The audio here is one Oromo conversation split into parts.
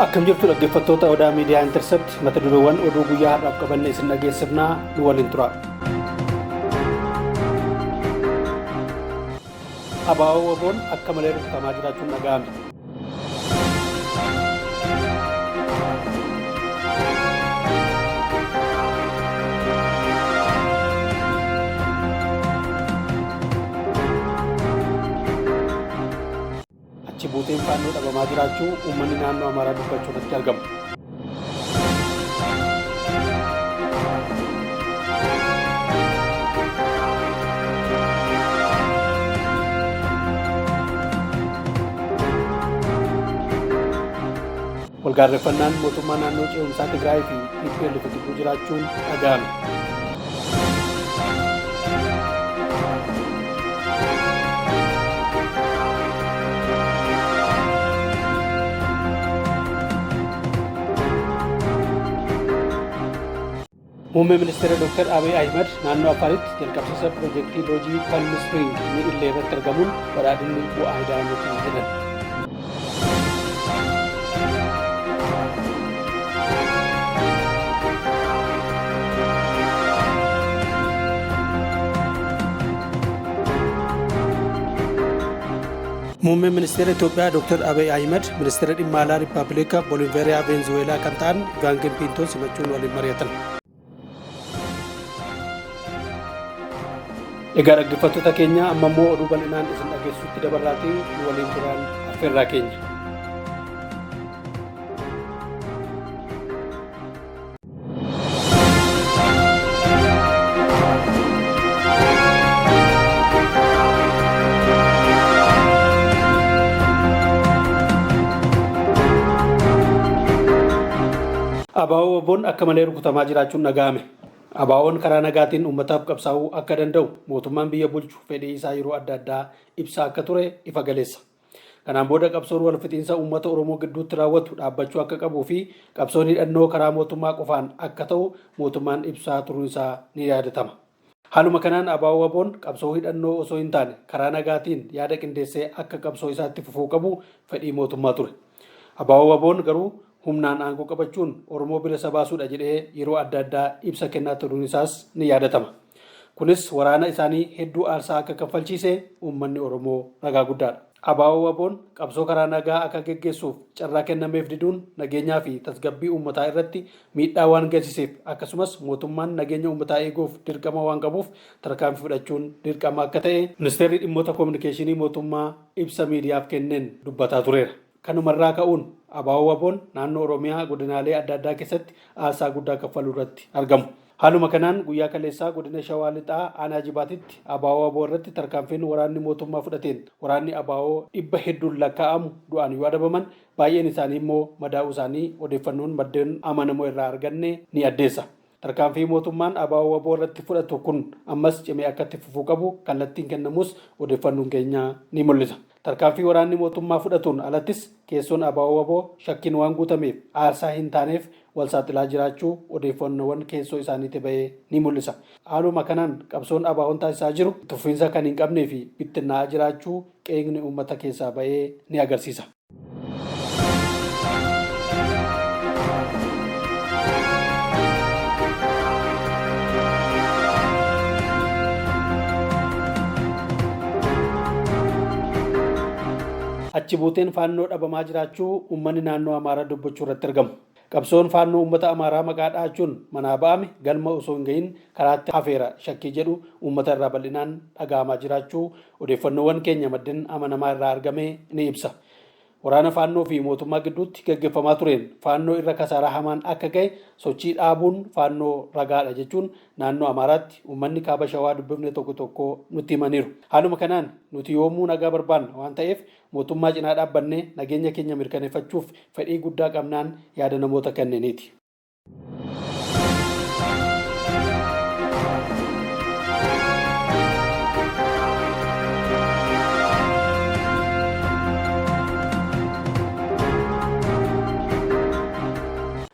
Akkam jirtu dhaggeeffattoota Odaa Miidiyaa Intercept, mata dureewwan oduu guyyaa har'aaf qabanne isin dhageessifnaa, nu waliin tura. Abaa'oo Waboon akka malee rukutamaa jiraachuun dhaga'ame. Achi buuteen Faannoo dhabamaa jiraachuu uummanni naannoo Amaaraa dubbachuu irratti argamu. Walgaarreffannaan mootummaa naannoo ce'umsaa Tigraay fi TPLF gidduu jiraachuun dhaga'ame. Muummee Ministeera Dr. Abiy Ahimad naannoo Affaaritti jalqabsiisa pirojektii loojii Palm Spring Mi'illee irratti argamuun badhaadhinni bu'aa ida'amuuti jedhan. Muummeen Ministeera Itoophiyaa Dr. Abiy Ahimad Ministeera Dhimma Alaa Riippaabilika Booliveeriyaa Veenzuweelaa kan ta'an Ivaangin Piintoon simachuun waliin mari'atan. Egaa dhaggeeffattoota keenya, amma immoo oduu bal'inaan isin dhageessutti dabarraatii nu waliin turaan affeerraa keenya. Abaa'oo Waboon akka malee rukutamaa jiraachuun dhaga'ame. Abaa'oon karaa nagaatiin uummataaf qabsaa'uu akka danda'u mootummaan biyya bulchu fedhii isaa yeroo adda addaa ibsaa akka ture ifa galeessa. Kanaan booda qabsoon wal fixiinsa uummata Oromoo gidduutti raawwatu dhaabbachuu akka qabuu fi qabsoon hidhannoo karaa mootummaa qofaan akka ta'u mootummaan ibsaa turuun isaa ni yaadatama. Haaluma kanaan ABO-WBOn qabsoo hidhannoo osoo hin taane karaa nagaatiin yaada qindeessee akka qabsoo isaatti fufuu qabu fedhii mootummaa ture. ABO-WBOn garuu humnaan aangoo qabachuun Oromoo bilisa baasuudha jedhee yeroo adda addaa ibsa kennaa turuun isaas ni yaadatama. Kunis waraana isaanii hedduu aarsaa akka kaffalchiise uummanni Oromoo ragaa guddaadha. ABO-WBOn qabsoo karaa nagaa akka geggeessuuf carraa kennameef diduun nageenyaa fi tasgabbii uummataa irratti miidhaa waan geessiseef, akkasumas mootummaan nageenya uummataa eeguuf dirqama waan qabuuf tarkaanfii fudhachuun dirqama akka ta'e Ministeerri Dhimmoota Kominikeeshinii mootummaa ibsa miidiyaaf kenneen dubbataa tureera. Kanumarraa ka'uun ABO-WBOn naannoo Oromiyaa godinaalee adda addaa keessatti aarsaa guddaa kaffaluu irratti argamu. Haaluma kanaan guyyaa kaleessaa godina Shawaa Lixaa aanaa Jibaatitti ABO-WBO irratti tarkaanfiin waraanni mootummaa fudhateen waraanni ABO dhibba hedduun lakkaa'amu du'aan yoo adabaman, baay'een isaanii immoo madaa'uu isaanii odeeffannoon maddeen amanamoo irraa arganne ni addeessa. Tarkaanfii mootummaan ABO-WBO irratti fudhatu kun ammas cimee akka itti fufuu qabu kallattiin kennamuus odeeffannoon keenya ni mul'isa. Tarkaanfii waraanni mootummaa fudhatuun alattis keessoon ABO-WBO shakkiin waan guutameef aarsaa hin taaneef wal saaxilaa jiraachuu odeeffannoowwan keessoo isaaniitii bahe ni mul'isa. Haaluma kanaan qabsoon ABOn taasisaa jiru itti fufiinsa kan hin qabnee fi bittinnaa'aa jiraachuu qeeqni uummata keessaa bahee ni agarsiisa. Achi buuteen Faannoo dhabamaa jiraachuu uummanni naannoo Amaaraa dubbachuu irratti argamu. Qabsoon Faannoo uummata Amaaraa maqaa dhahachuun manaa ba'ame galma osoo hin gahin karaatti hafeera shakkii jedhu uummata irraa bal'inaan dhaga'amaa jiraachuu odeeffannoowwan keenya maddeen amanamaa irraa argame ni ibsa. Waraana Faannoo fi mootummaa gidduutti gaggeeffamaa tureen Faannoo irra kasaaraa hamaan akka gahe sochii dhaabuun Faannoo ragaadha jechuun naannoo Amaaraatti uummanni kaaba Shawaa dubbifne tokko tokko nutti himaniiru. Haaluma kanaan nuti yoomuu nagaa barbaanna waan ta'eef mootummaa cinaa dhaabbannee nageenya keenya mirkaneeffachuuf fedhii guddaa qabnaan yaada namoota kanneeniiti.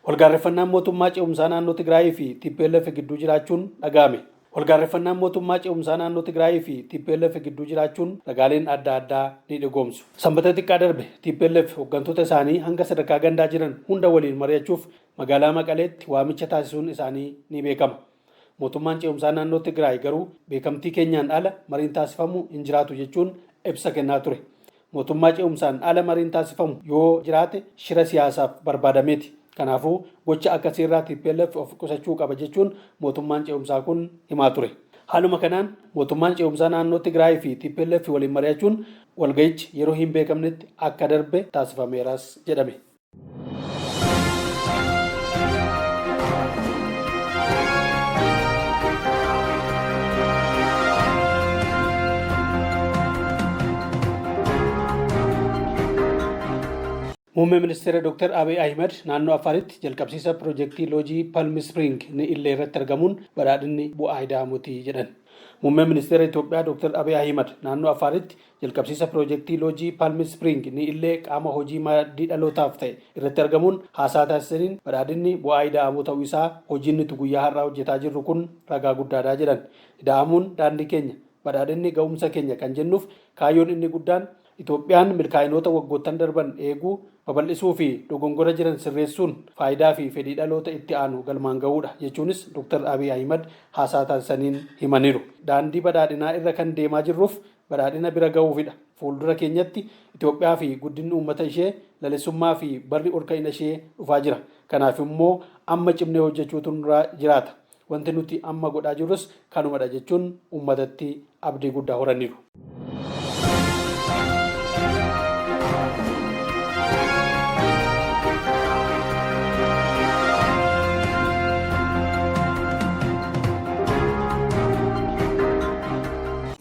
Walgaarreffannaan mootummaa ce'umsaa naannoo Tigraayii fi TPLF gidduu jiraachuun dhaga'ame. Walgaarreffannaan mootummaa ce'umsaa naannoo Tigraayii fi TPLF gidduu jiraachuun ragaaleen adda addaa ni dhugoomsu. Sanbata xiqqaa darbe TPLF hooggantoota isaanii hanga sadarkaa gandaa jiran hunda waliin mari'achuuf magaalaa Maqaleetti waamicha taasisuun isaanii ni beekama. Mootummaan ce'umsaa naannoo Tigraay garuu beekamtii keenyaan ala mariin taasifamu hin jiraatu jechuun ibsa kennaa ture. Mootummaa ce'umsaan ala mariin taasifamu yoo jiraate shira siyaasaaf barbaadameeti. Kanaafuu gocha akkasiirraa TPLF of qusachuu qaba jechuun mootummaan ce'umsaa kun himaa ture. Haaluma kanaan mootummaan ce'umsaa naannoo Tigraay fi TPLF waliin mari'achuun walga'ichi yeroo hin beekamnetti akka darbe taasifameeras jedhame. Muummee ministeera Dr. Abiy Ahmed naannoo Affaaritti jalqabsiisa piroojeektii loojii Palm Spring ni illee irratti argamuun badhaadhinni bu'aa ida'amuuti jedhan. Muummeen ministeera Itoophiyaa Dr. Abiy Ahmed naannoo Affaaritti jalqabsiisa piroojeektii loojii Palm Spring ni illee qaama hojii maaddii dhalootaaf ta'e irratti argamuun haasaa taasisaniin badhaadhinni bu'aa ida'amuu ta'uu isaa hojiin nuti guyyaa har'aa hojjetaa jirru kun ragaa guddaadha jedhan. Ida'amuun daandii keenya, badhaadhinni ga'umsa keenya kan jennuuf kaayyoon inni guddaan Itoophiyaan milkaa'inoota waggoottan darban eeguu, babal'isuu fi dogongora jiran sirreessuun faayidaa fi fedhii dhaloota itti aanu galmaan ga'uudha jechuunis Dr. Abiy Ahmed haasaa taasisaniin himaniiru. Daandii badhaadhinaa irra kan deemaa jirruuf badhaadhina bira ga'uufidha. Fuuldura keenyatti Itoophiyaa fi guddinni uummata ishee, lalisummaa fi barri olka'ina ishee dhufaa jira. Kanaaf immoo amma cimnee hojjechuutu nurra jiraata. Wanti nuti amma godhaa jirrus kanumadha jechuun uummatatti abdii guddaa horaniiru.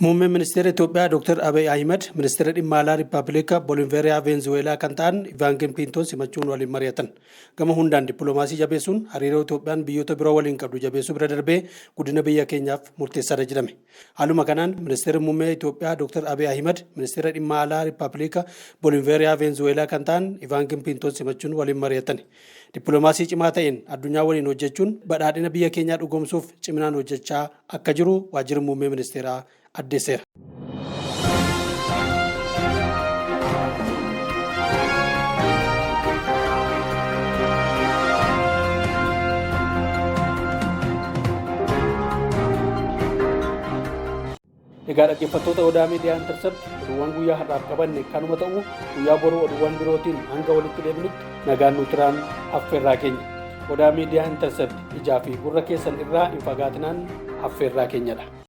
Muummeen ministeera Itoophiyaa Dr. Abiy Ahmed ministeera dhimma alaa Riippaabilika Booliveeriyaa Veenzuweelaa kan ta'an Ivaangin Pintoon simachuun waliin mari'atan. Gama hundaan dippiloomaasii jabeessuun hariiroo Itoophiyaan biyyoota biroo waliin qabdu jabeessuu bira darbee guddina biyya keenyaaf murteessaadha jedhame. Haaluma kanaan ministeerri muummee Itoophiyaa Dr. Abiy Ahmed ministeera dhimma alaa Riippaabilika Booliveeriyaa Veenzuweelaa kan ta'an Ivaangin Pintoon simachuun waliin mari'atan. Dippiloomaasii cimaa ta'een addunyaa waliin hojjechuun badhaadhina biyya keenyaa dhugoomsuuf ciminaan hojjechaa akka jiru waajjirri muummee ministeeraa addeesseera. Egaa dhaggeeffattoota Odaa Miidiyaa Intercept, oduuwwan guyyaa har'aaf qabanne kanuma ta'u, guyyaa boruu oduuwwan birootiin hanga walitti deebinutti nagaan nu turaan affeerraa keenya. Odaa Miidiyaa Intercept ijaa fi gurra keessan irraa hin fagaatinaan affeerraa keenyadha.